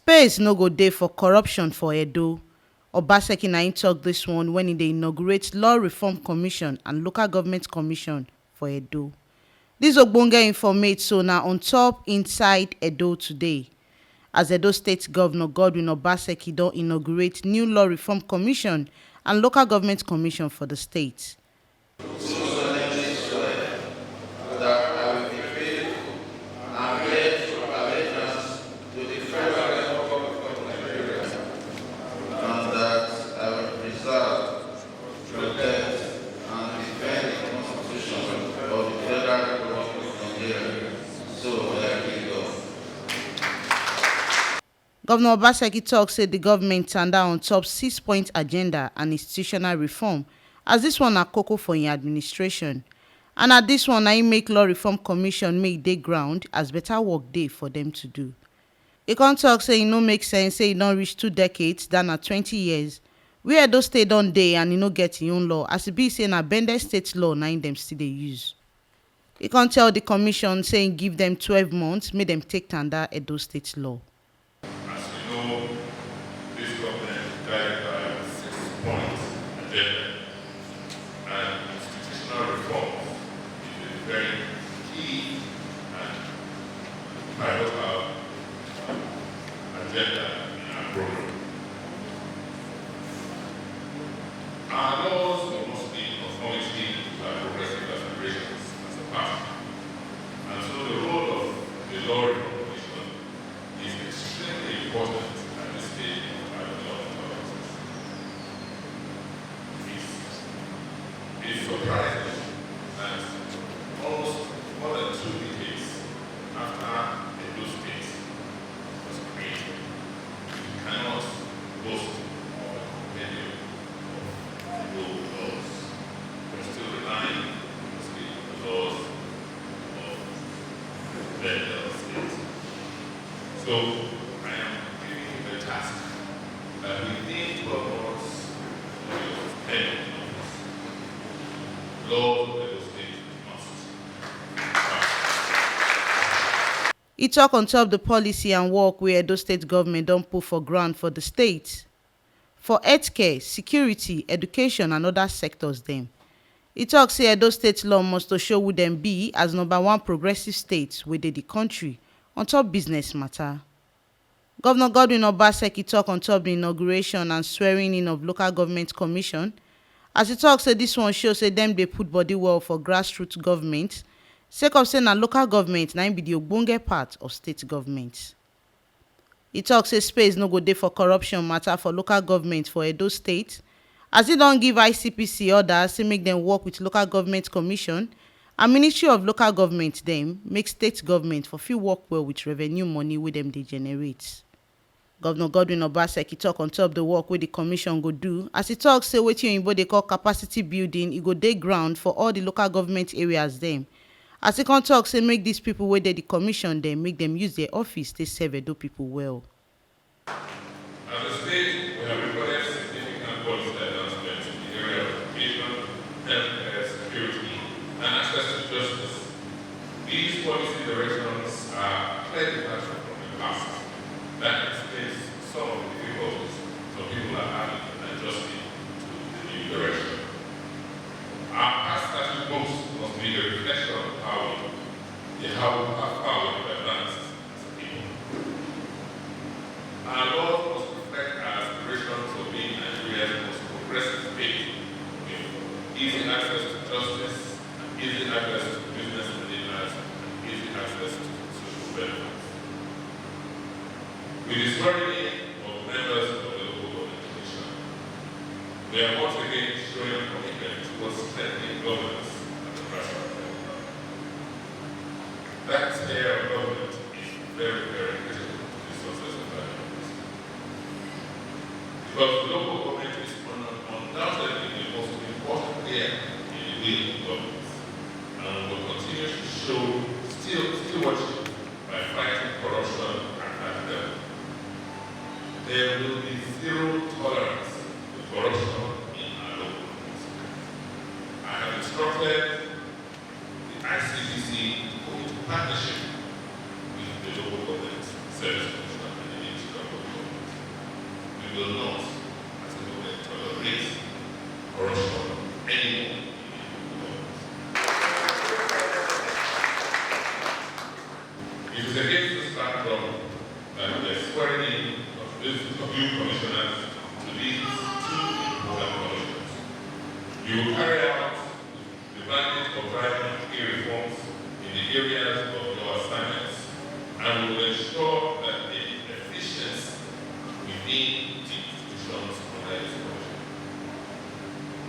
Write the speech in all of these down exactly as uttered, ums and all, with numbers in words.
Space no go dey for corruption for Edo. Obaseki na im talk this one when he dey inaugurate Law Reform Commission and Local Government Commission for Edo. This ogbonge informate so na on top Inside Edo Today. As Edo State Governor Godwin Obaseki don inaugurate new Law Reform Commission and Local Government Commission for the state. That I will be faithful and bear true allegiance to the Federal Republic of Nigeria, and that I will preserve, protect, and defend the Constitution of the Federal Republic of Nigeria. So help me God. Governor Obaseki talk say the government tanda on top six-point agenda and institutional reform, as this one na koko for im administration. And na this one na im make Law Reform Commission make dey ground, as better work dey for them to do. E come talk say e no make sense say e don reach two decades, that na twenty years, where Edo State don dey and e no get im own law, as e be say na bended state law na im dem still dey use. E come tell the commission say e give them twelve months make dem take tanda Edo State law. As you know, this government is guided by a six-point agenda, and institutional reform is a very key and pivotal agenda in our program. Our laws must be in conformity with our progressive aspirations as a party, and so the role of the Law Reform Commission is extremely important at this stage of our development process. It's, it's surprising that almost more than two decades after Edo State was created, we cannot boast of a compendium of Edo laws. We're still relying mostly on the laws of the Edo State. So I am giving you the task that within twelve months of your tenure in office, laws of Edo State must. E talk on top the policy and work wey Edo State government don put for ground for the state, for healthcare, security, education and other sectors dem. E talk say Edo State law must to show who dem be as number one progressive state wey dey the country on top business matter. Governor Godwin Obaseki talk on top the inauguration and swearing in of Local Government Commission, as e talk say this one show say dem dey put body well for grassroots government, sake of say na local government na im be the ogbonge part of state government. E talk say space no go dey for corruption matter for local government for Edo State, as e don give I C P C order say make dem work with Local Government Commission and Ministry of Local Government dem make state government for fit work well with revenue money wey dem dey generate. Governor Godwin Obaseki talk on top the work wey the commission go do, as e talk say wetin oyinbo dey call capacity building, e go dey ground for all the local government areas dem. As e come talk say make these people wey dey the commission dem, make dem use their office take serve Edo people well. As a state, we have recorded significant policy advancements in the area of education, healthcare, security, and access to justice. These policy directions are clear departure from the past. That explains some of the difficulties some people are having in adjusting to the new direction. Our past statute books must be a reflection of how we, how, how far we have advanced as a people. Our laws must reflect our aspirations of being Nigeria's most progressive state, with easy access to justice, easy access to business endeavors, and easy access to social benefits. With the swearing in of members of the Local Government Commission, we are once again showing our commitment towards strengthening governance at the grassroots level. That sphere of government is very, very critical to the success of our democracy. Because the local government is un-, undoubtedly the most important layer in the wheel of governance, and we will continue to show still stewardship by fighting corruption at that level. There will be zero tolerance to corruption in our local government. I have instructed the I C P C to go into partnership with the Local Government Service Commission and the Ministry of Local corruption anymore. It is against this backdrop that we are swearing in of these new commissioners to these two important functions. You will carry out the mandate of driving key reforms in the areas of your assignments and will ensure that the efficiency within the institutions under your supervision.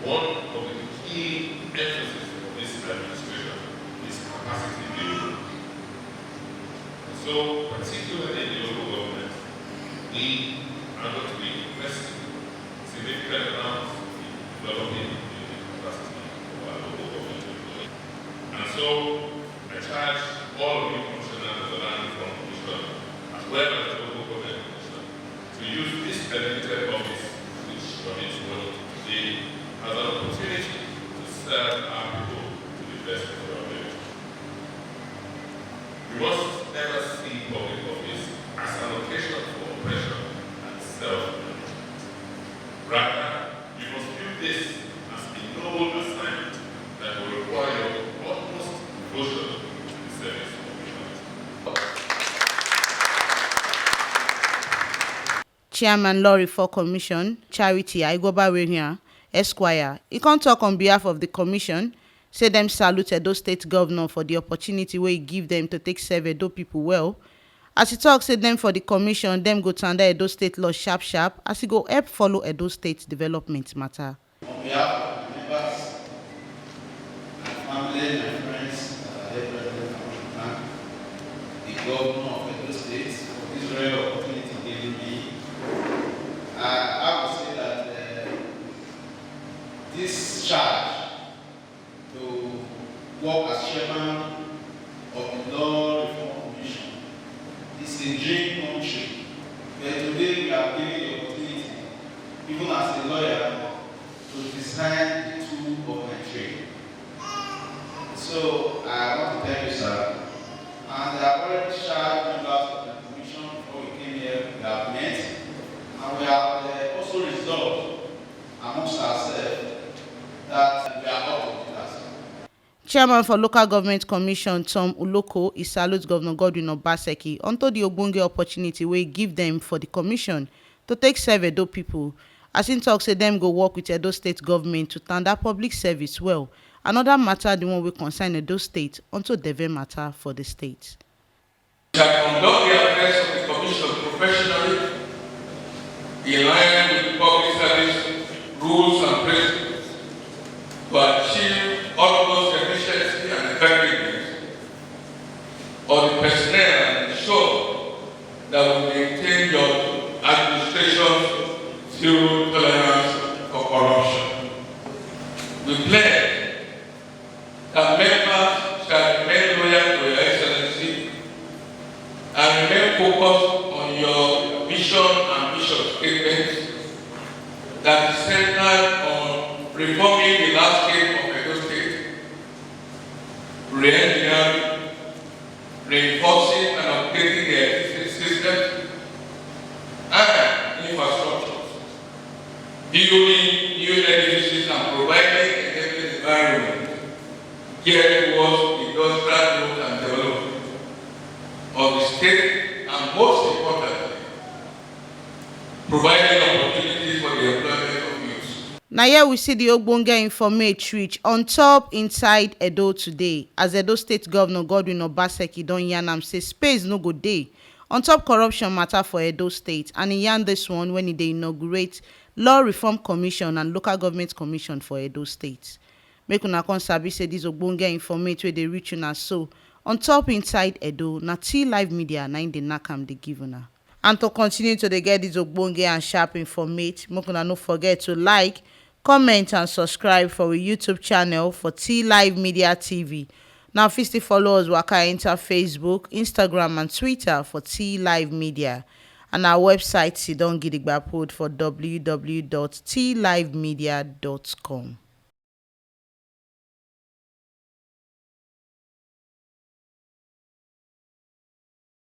One of the key emphasis of this administration is capacity building. And so, particularly in the local government, we are going to be investing significant amounts in developing the capacity of our local government employees. And so, I charge all of you commissioners of the Land Reform Commission, as well as the local government commission, to use this elevated office, which commits money today, as an opportunity to serve our people to the best of our ability. We must never see public office as an occasion for oppression and self-enrichment. Rather, you must view this as a noble assignment that will require your utmost devotion in the service of humanity. Chairman Law Reform Commission, Charity Aigoba Werian, Esquire, e come talk on behalf of the commission, say dem salute Edo State Governor for the opportunity wey e give dem to take serve Edo people well. As e talk say dem for the commission, dem go tanda Edo State law sharp sharp as e go help follow Edo State development matter. On behalf of my members, my family, my friends that are here present, I want to thank the governor of Edo State for this rare opportunity given me. I have to say that uh, this charge to work as chairman of the Law Reform Commission is a dream come true. But today we are given the opportunity, even as a lawyer, to design the tool of my trade. So I want to thank you, sir. And I have already charged members of the commission before we came here, we have met, and we have uh, also resolved amongst ourselves that we are all computers. Chairman for Local Government Commission, Tom Uloko, e salute Governor Godwin Obaseki unto the ogbonge opportunity wey e give dem for the commission to take serve Edo people. As im talk say dem go work with Edo State government to tanda public service well. Another matter, the one wey concern Edo State, unto deve matter for the state. Shall conduct the affairs of the commission professionally in line with public service rules and principles to achieve utmost efficiency and effectiveness of the personnel and ensure that we maintain your administration's zero tolerance for corruption. We pledge that members shall remain loyal to Your Excellency and remain focused on your vision and mission statements that is centered on reforming the landscape of Edo State, re-engineering, reinforcing and upgrading the existing systems and infrastructures, building new edifices and providing a enabling environment geared towards industrial growth and development of the state and, most importantly, providing opportunities for the employment of youths. Na here we see the ogbonge informate reach on top inside Edo today, as Edo State Governor Godwin Obaseki don yarn am say space no go dey on top corruption matter for Edo State, and e yarn this one when e dey inaugurate Law Reform Commission and Local Government Commission for Edo State. Make una come sabi say this ogbonge informate wey dey reach una so on top inside Edo, na T Live Media na im dey knack am dey give una. And to continue to dey get this ogbonge and sharp informate, make una no forget to like, comment and subscribe for we YouTube channel for T Live Media T V. Now fit still follow us waka enter Facebook, Instagram and Twitter for T Live Media. And our website sidon gidigba put for w w w dot t live media dot com.